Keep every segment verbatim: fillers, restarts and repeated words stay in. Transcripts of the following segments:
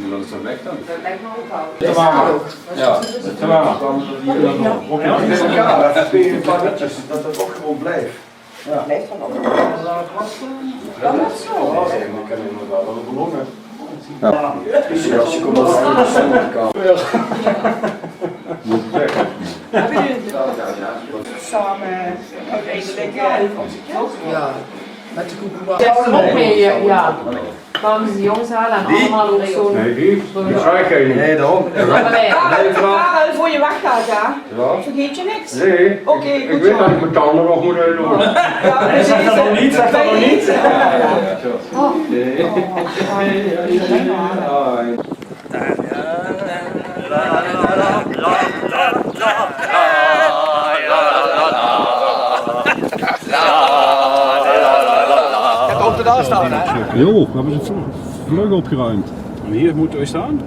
Dat is dan weg dan. Dat lijkt me ook wel. Ja. Ja. Ja. Ja, dat is een paar liedjes, dat het ook gewoon blijft. Ja. Blijft dan ook. Dat mag zo. Ja, we kunnen inderdaad wel belonen. Ja. Ja. Samen uiteindelijk, eh, toch? Ja, met de koekoe. Ja, ja. Kwamen ze die jongens halen en allemaal ook zo'n... Nee, die, die zei geen... Nee, daarom. Ja, maar nee. Karel, Karel, voor je weggaat, hè? Ja. Vergeet je niks? Nee. Oké, ik, ik weet dat ik mijn tanden nog moet uitdoen. Ja, precies. Zeg dat nog niet, zeg dat nog niet. Ja, ja, ja. Oh. Nee. Oh, oh, oh. Ja, ja. Gaat ook er daar staan, hè? Jo, we hebben ze vlug opgeruimd. En hier moeten we staan.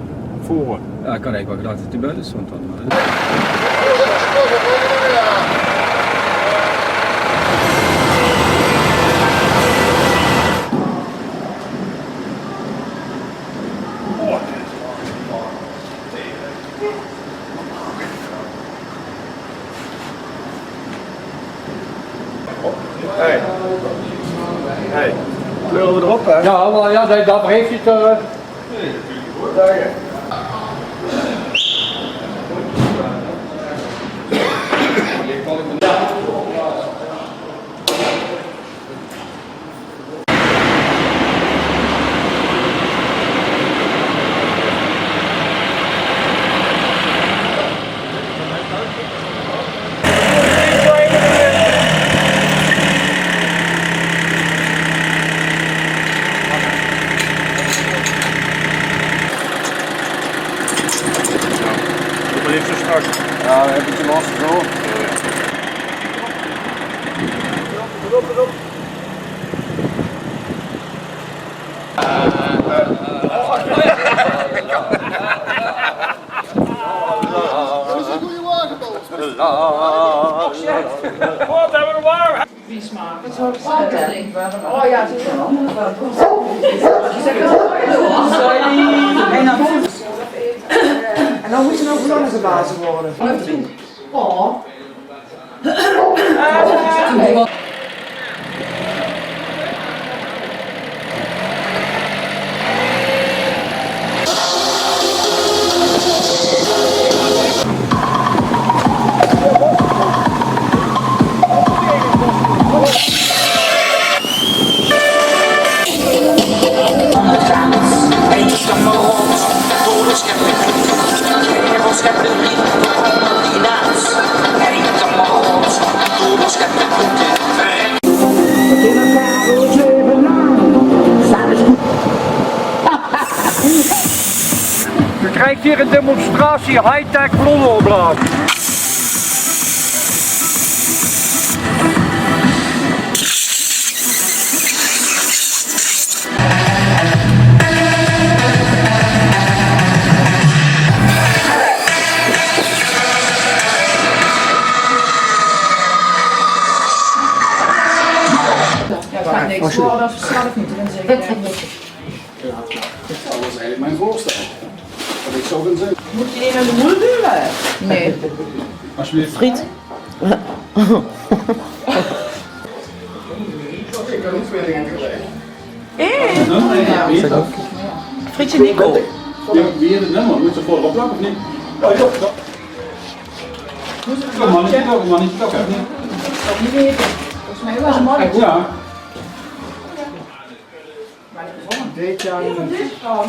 Voor. Ja, ik had eigenlijk wel gedacht dat die buiten stond dan, maar... Hey. Hey. Kleuren we erop, hè? Ja, maar ja, dat, dat heeft hij te... Hoeveel heeft ze straks? Ja, een beetje los, zo. Dat is een goeie wagen, toch? Wat hebben we waar? Wie smaakt het? Oh ja, het is wel... Sorry. En dan, en dan moeten er ook nog geblazen worden. Oh. Je krijgt hier een demonstratie high-tech blonde opblazen. Ja, gaat niks worden als we zelf niet erin zitten. Dat was eigenlijk mijn voorstel. Dat ik zo ben zin. Moet je in de moel duwen? Nee. Alsjeblieft. Friet. Eh? Frietje Nico. Ja, wie is het nummer? Moet ze voorop plakken of niet? Oh, ja. Kom maar, niet toch, maar niet toch, of niet? Volgens mij wel. Ja. Dit jaar niet. Oh,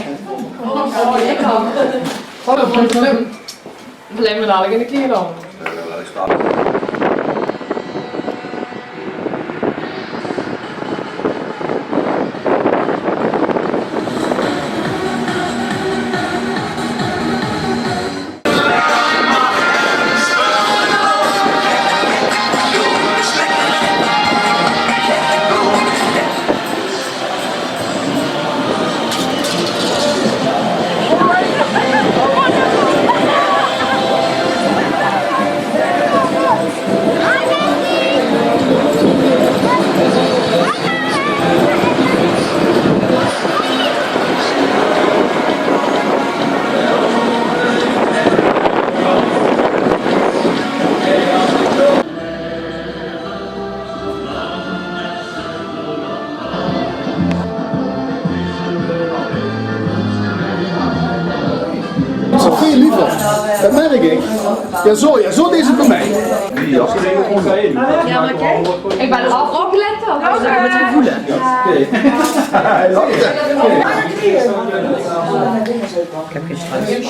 lekker. Blijf me dadelijk in de kleren dan. Det merk ich. Jao, zo, jao, zo deje ze 't bie mich. Jao, mer kiek, ich bön al opgelet, hoor. Mit geveul, hè? Ich höb gein stress.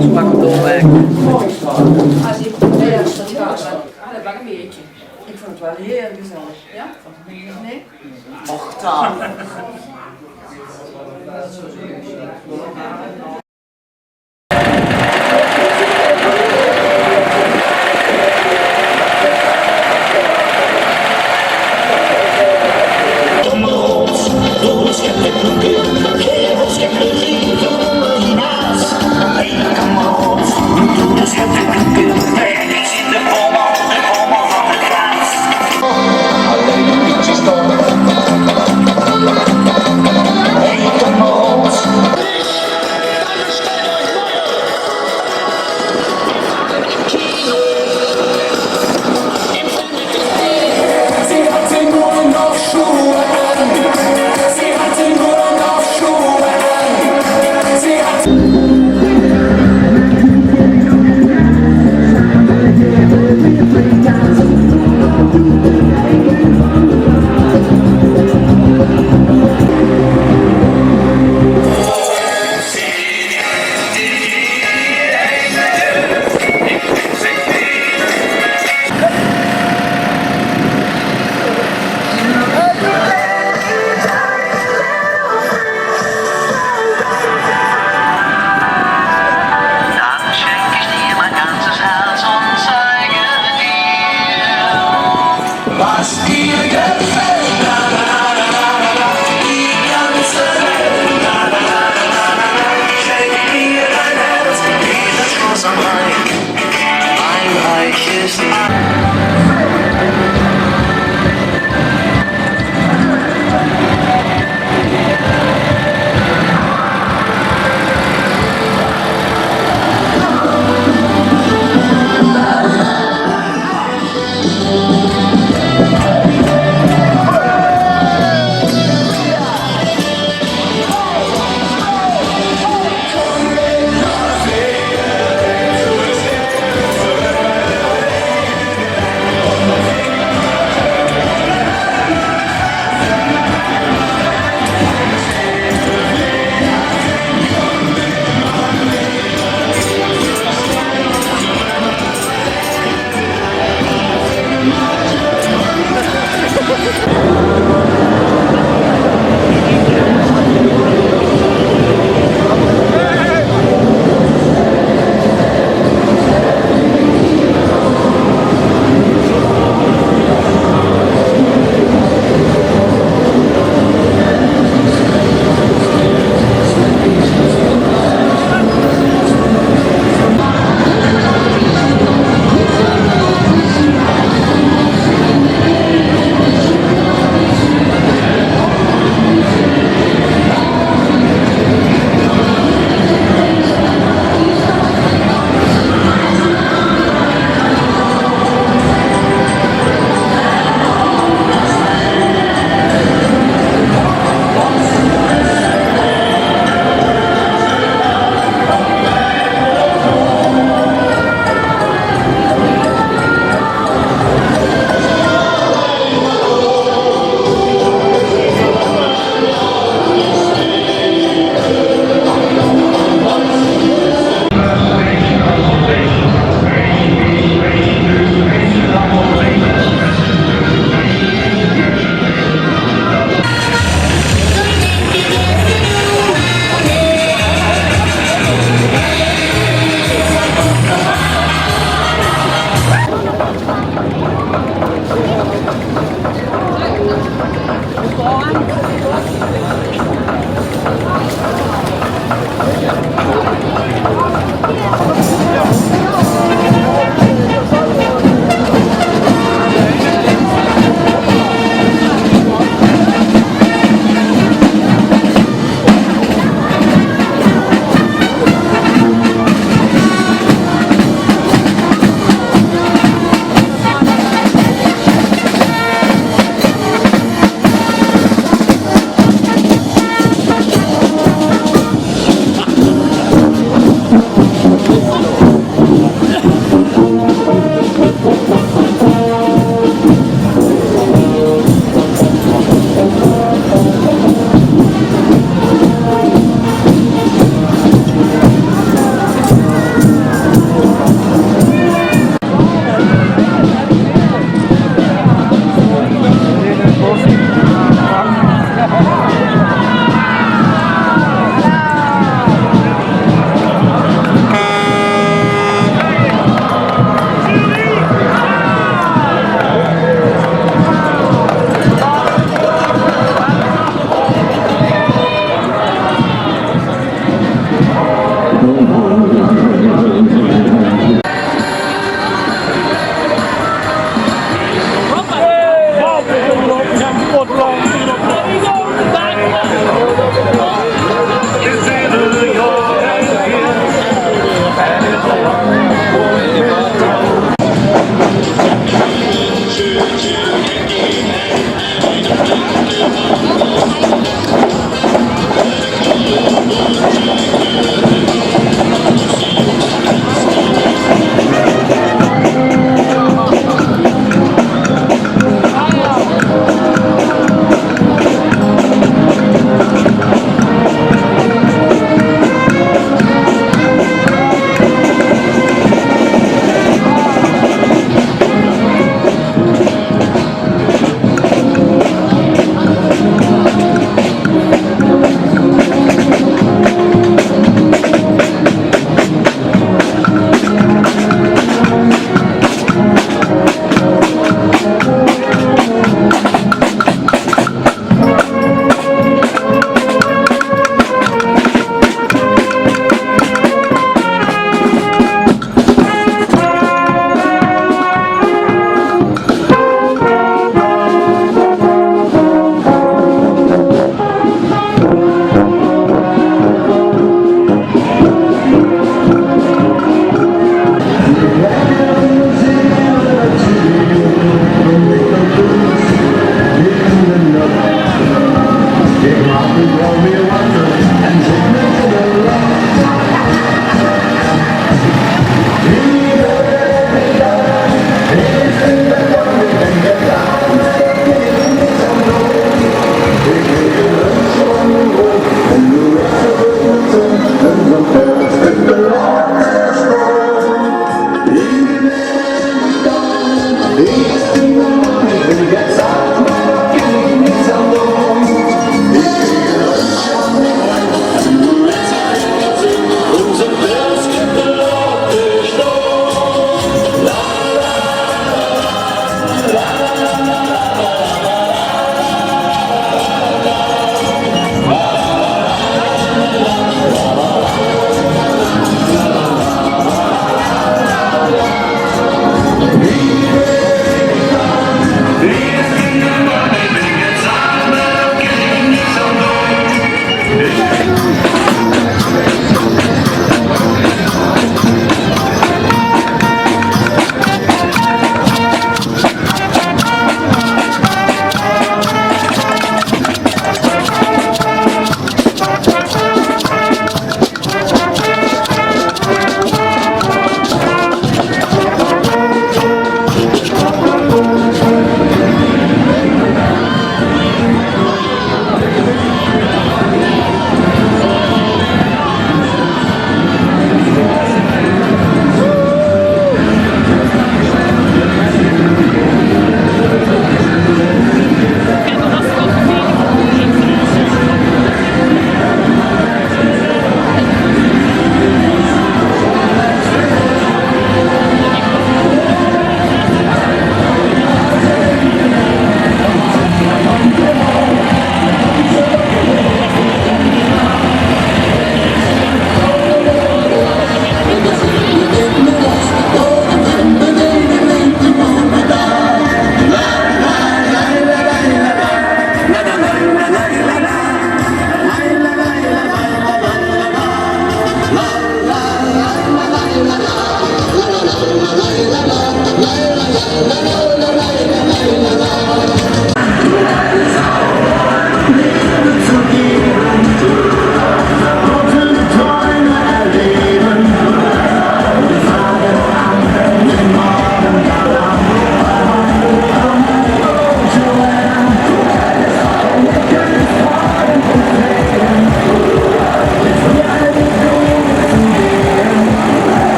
Zo kan ich doorwèrke. Ich vónj 't waal hieël gezellig. Jao? Nae? Och, dan.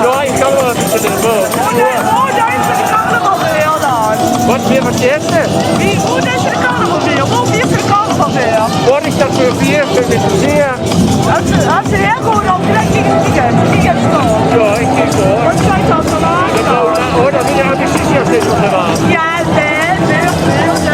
Jao, ich kan waal effe in de boot. Wie, wie is de carnaval weer? Wie is de carnaval weer? Wat is dat veur weer? Veur mit de zeer? As ze, as ze hie gaon, dan trek ich 't weekend. Weekend staan. Jao, ich dink waal. Wat zit dan vandaag? Oh, dat is ja precies, ja, dit is vandaag. Ja, nee, nee, nee, nee.